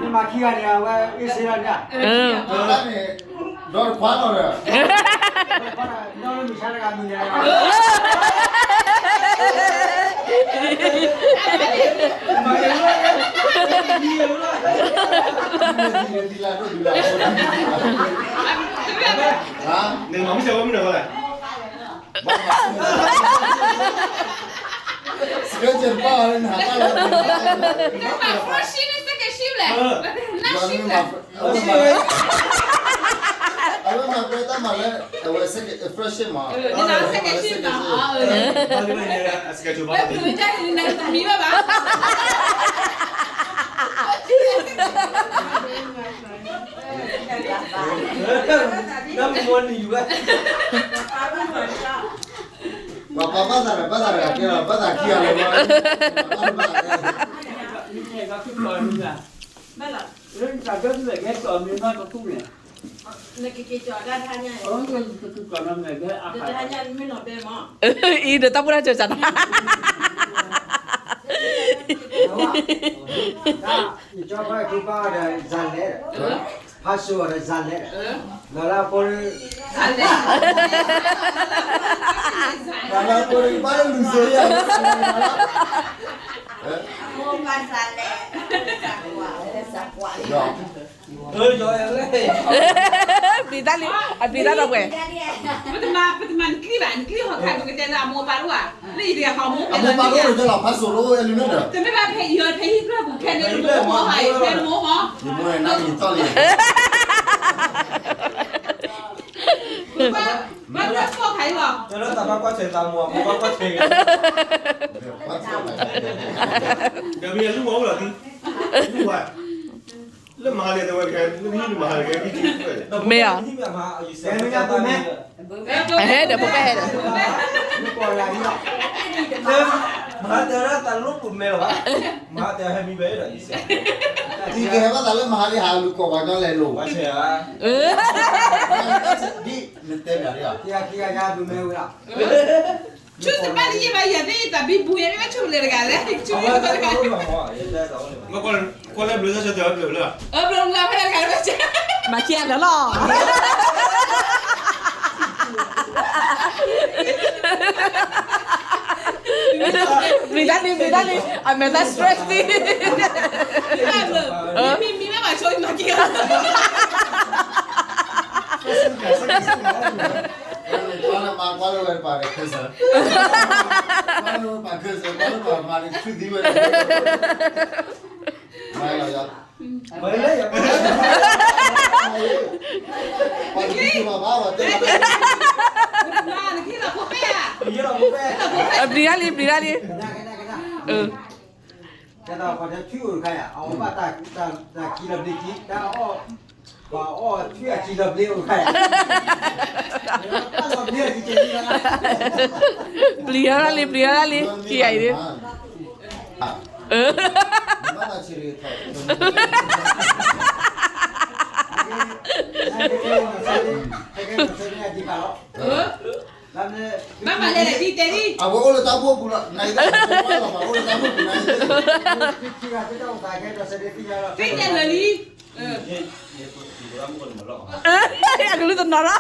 နမၤခံဂၤန့ၣ် အဝဲအ့ၣ်စ့လီၤန့ၣ်, ဒီးတခွါလီၤဒီး, နမၤမုၢ်စၢၤဝဲမုၢ်နၤဝဲလဲၣ်. အဝဲမၤကွဲတၢ်မၤလၢ အဝဲ first shift မး, second shift မး, ပှၤပှၤဘၣ်သးဒီး ဘၣ်သးတဂၤကဲလီၤ, ဘၣ်သးခံဂၤလီၤ, အံၤဒီးတၢ်ပိၢ်တၢ်စၢၤစးနၤ, ယကၠီဖါထူဖါဒီး ဇာတ်လည်, ဖါစိၤဒီး ဇာတ်လည်, လီၤလၢအဖိ, လီၤလၢအဖိ ဘၣ်လူၤစိယၤ, ပျံၤတၢ်လံ, အပျံၤတၢ်ဒီးပှဲၤ, ပတမၤ ပတမၤနကျံၣ်ဘၣ်, နကျံၣ်ဟီၣ်ခါ ပကတဲလၢအမိၢ်ပၢ်တအိၣ်ဘၣ်, လၢယတဂၤဟီမိၢ် အမိၢ်ပၢ်တအိၣ်ဒီးလီၤ ဖါစိၤတအိၣ်အဲၣ်လံန့ၣ်ဒီး, တမ့ၢ်ဘၣ်ဖဲအံၤ ဖဲဟံၣ်ကြၢၢ်ပူၤခဲန့ၣ် နမိၢ်ဟီၣ်အံၤ ဖဲနမိၢ်ဟီၣ်, ယမိၢ်န့ၣ်နါမံၤသီၣ်လံ, ဘၣ်လၢဖီၣ်ခါအံၤလီၤ, တၢ်လၢသးဘၣ်ကွၢ်ဆၢသးမိၢ် အမိၢ်ဘၣ်ကွၢ်ဆၢ, ဒီးမ့ၢ်လူၤဝဲအိၣ်လီၤသံ, လူၤဝဲ လၢမဟါန့ၣ် တဝဲတခါ လၢမဟါန့ၣ် မ့ၢ်ဧါ, ဟဲဒီး ဖိပဲဟဲဒီး, မဟါတဲဒၣ်တၢ်လိၣ်ပူၤမဲလီၤဘၣ်, မဟါတဲဟဲမံဘဲဒီး, တံၤကဟဲဘၣ်သးလၢမဟါလံ ဟးလူၤကိးပှၤကညီလဲၤလိၤ, ဒ်နတဲမ့ၢ်ဧါ, ဆူတဘၣ်တယံာ်ဘၣ် ယၤသ့ၣ်ယသးဘံဘူယၤ မ့ၢ်ဘၣ်ဆူလဲၤတဂၤလဲၣ်, ကွၢ်လၢဘျုးတၢ်ဆၢတဲာ်ဝဲဘျုးလၢ, မၤခံဂၤလၢလီၤ, ဘျုးတၢ်လံ ဘျုးတၢ်လံ အမဲာ်သၣ် stress သံ, မ့မ့ၢ်ဘၣ်ဆိမၤခံဂၤ ကွၢ်လၢမၤ ကွၢ်လၢဝဲတပၤဒီး cancer, ကွၢ်လၢဝဲပၤ cancer, ကွၢ်လၢပၤမၤဒီး ဆူသံဝဲ, မၤလီၤယၤ, မၤလီၤယၤ, ပှၤတံၤသကိးဘၣ်ဘၣ် ပှၤတဲဘၣ်, ပျံၤတၢ်လံ ပျံၤတၢ်လံ, ကဲဒီးပှၤတထံၣ်အိၣ်တခါယၤ အဝဲဘၣ်တၢ်ခံလီၤဘျ့ခံ တၢ်အီၣ်, ပှၤအီၣ်ထွံၣ်အခံလီၤဘျ့အိၣ်တခါယၤ, တၢ်လီၤဘျ့အခံကဲလံ, ပျံၤတၢ်လံ ပျံၤတၢ်လံ ခံဂၤအံၤ, ဘၣ်မၤလဲၣ်ဒ်တဲဒ်, အဝဲအိၣ်လၢတၢ်ဘိၣ်ပူၤလီၤ နအံၤတၢ်ဘိၣ်ပူၤလီၤ ပှၤအိၣ်လၢတၢ်ဘိၣ်ပူၤနအံၤ, သ့ၣ်ညါလၢာ်လံ, အကလုၢ်တနီၤလီၤ,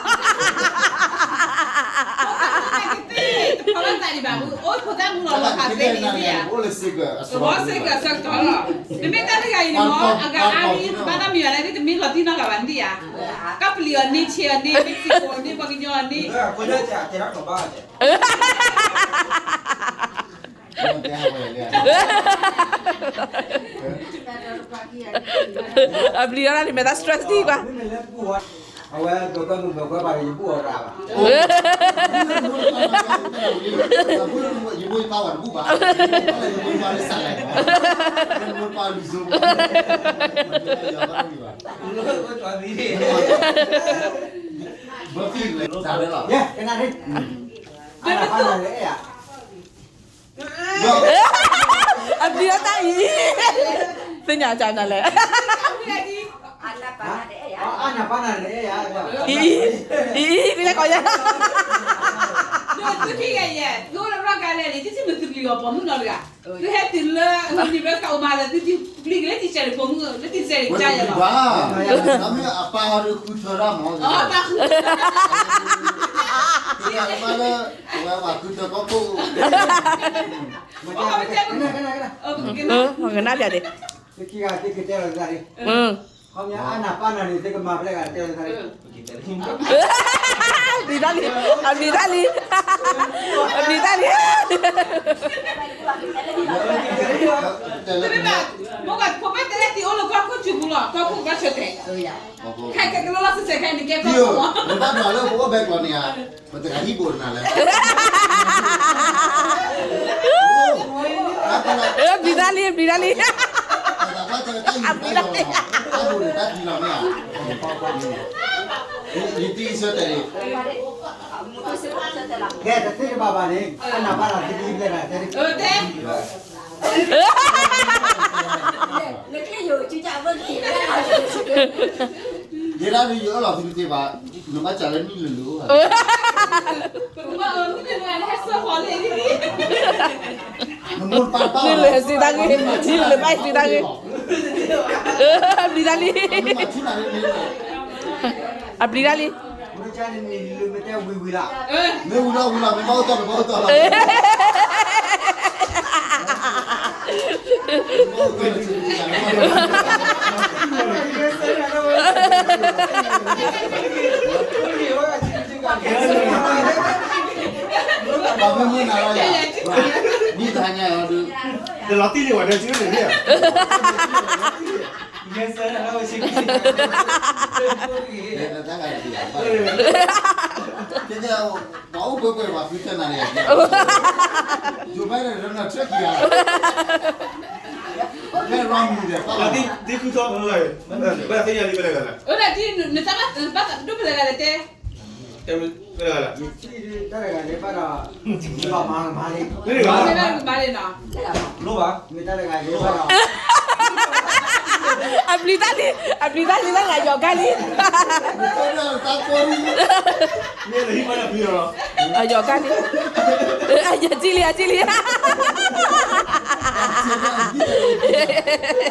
တခီဘၣ်သးဒံးဘၣ် အိၣ်ဖိသၣ်မူလီၤလီၤဖးသ့န့ၣ်ဧါ, အိၣ်စ့ၢ်ကီးအဆၢကတီၢ်လီၤ, မ့မ့ၢ်တၢ်တဂၤအံၤန့ၣ်မ့ၢ် အဂၤအါမံၤ ဘၣ်တၢ်မံၤဘၣ်လဲၣ် တမ့ၢ်လီၤတံၢ်နီတဂၤဘၣ်န့ၣ်ဧါ, ကပျံၤအီၤန့ၢ် ဆဲးအီၤန့ၢ် Mexico န့ၢ် ပှၤကညီအီၤန့ၢ် အပျံၤအီၤဒၣ်န့ၣ် မဲာ်သၣ် stress ဒံးကွၢ်, အဝဲဒိးကွဲမုာ်ဒိးကွဲပှၤ ယဘူၣ်အီၤရၤဘၣ်, အပျံၤအီၤတၢ်အံၤ, သ့ၣ်ညါကနၤလဲၣ်, အံၤ, အံၤ, သ့ၣ်ညါကီးယၤ, သုခံဂၤယဲၢ် သုအိၣ်လၢရၢ်ကါလဲၣ်န့ၣ် သုထံၣ်မ့ၢ်သုပျံၤအီၤပိာ်မုၣ်နီတဂၤ, သုဟဲတုၤလၢအမံၤဘၢကအိၣ်မးလၢသုပျံၤကလံၤတံၢ်စဲးန့ၣ် ပိာ်မုၣ်လၢတံၢ်စဲးန့ၣ်ကယဲၢ်လီၤ. အပၢ်ဟီဒုးဃုထၢဒၣ်မး, အပၢ်ဃုထၢဒၣ်မးလၢ အဝဲပှၤဃုထၢကီၢ်ခိၣ်, ကနၣ်ပျးဒံး, သုခံဂၤသုကတဲလီၤသးလံ, ခီပညီအနၢ်ပၢၢ်နၤန့ၣ် သုကမၤဖဲလဲၣ်ဂၤတဲလီၤသးလံ. ဘျံၤတၢ်လံ, အဘျံၤတၢ်လံ, အဘျံၤတၢ်လံ. တမ့ၢ်ဘၣ်, မ့ၢ်ဘၣ်ဖိမ့ၢ်တဲလၢတံၤအိၣ်လၢကီၢ်ခိၣ်စုပူၤလီၤ, ကီၢ်ခိၣ်ကဘၣ်ဆၢတဲာ်, ခဲကဲကလီလီၤစဲးစဲးခဲန့ၣ်ကဲကီၢ်ခိၣ်လီၤ. နဘၣ်ဒွးလၢပအိၣ်ဘဲကျီးန့ၣ်ဧါ, ပတဂၤဟံၣ်ဘိးနၤလဲၣ်. ဘျံၤတၢ်လံ, ဘျံၤတၢ်လံ, အဘျံၤတၢ်လံ. ယတံၤဆၢတဲာ်လံ. ကဲ တသ့တဘၣ်ဘၣ်န့ၣ် အနၢ်ပၢၢ်လီၤ သုကဟံးဘျဲၣ်တၢ်တဲ, ယဲဒၣ်ဒုးယအၢၣ်လီၤသုတသ့ဘၣ်, နဘၣ်စံးလၢနံၣ်လၢာ်လၢာ်, နမိၢ်တပၢ်တပၢ်လၢနံၣ်လၢာ်ဘၣ်စံးတၢ်ဂ့ၢ်, အဘျံၤတၢ်လံ, အဘျံၤတၢ်လံ. မ့ၢ်ဝံၤလီၤဝံၤလီၤ မ့ၢ်ဘၣ်အိၣ်တီၢ် မ့ၢ်ဘၣ်အိၣ်တီၢ်လီၤ. ပှၤမ့ၢ်မုၢ်နၤလီၤယၤ, မ့ၢ်တဟါညါလီၤဒုး, တလီၤတံၢ်လံဝဲဒၣ်စုန့ၣ်, ကဲ ပှၤအိၣ်ပှဲၤပှဲၤပှၤဃုထၢနၤန့ၣ်, ယိၤဘဲန့ၣ် ရနၢ်ထၢၣ်ကံၤဧါ, လၢရၢမူၤဒဲး, သံဃုထီၣ်, ဘၣ်သ့ၣ်ညါလံ ပလဲၤဂၤလဲၣ်, နတၢ်ဘၣ်ဒိပလဲၤဂၤလဲၣ်တဲ, ပလဲၤဂၤလဲၣ်, တၢ်တဂၤန့ၣ်ဘၣ်ဒီး, မၤလံ, မၤလံနီၤ, မ့ၢ်တၢ်တဂၤန့ၣ်ဘၣ်ဒီး အဘျံၤတၢ်လံ, အဘျံၤတၢ်လံ တၢ်ဂၤယီၤကါလံ, အယီၤကါလံ, အယီၤကါလံ, အယီၤကါလံ, အယီၤကါလံ,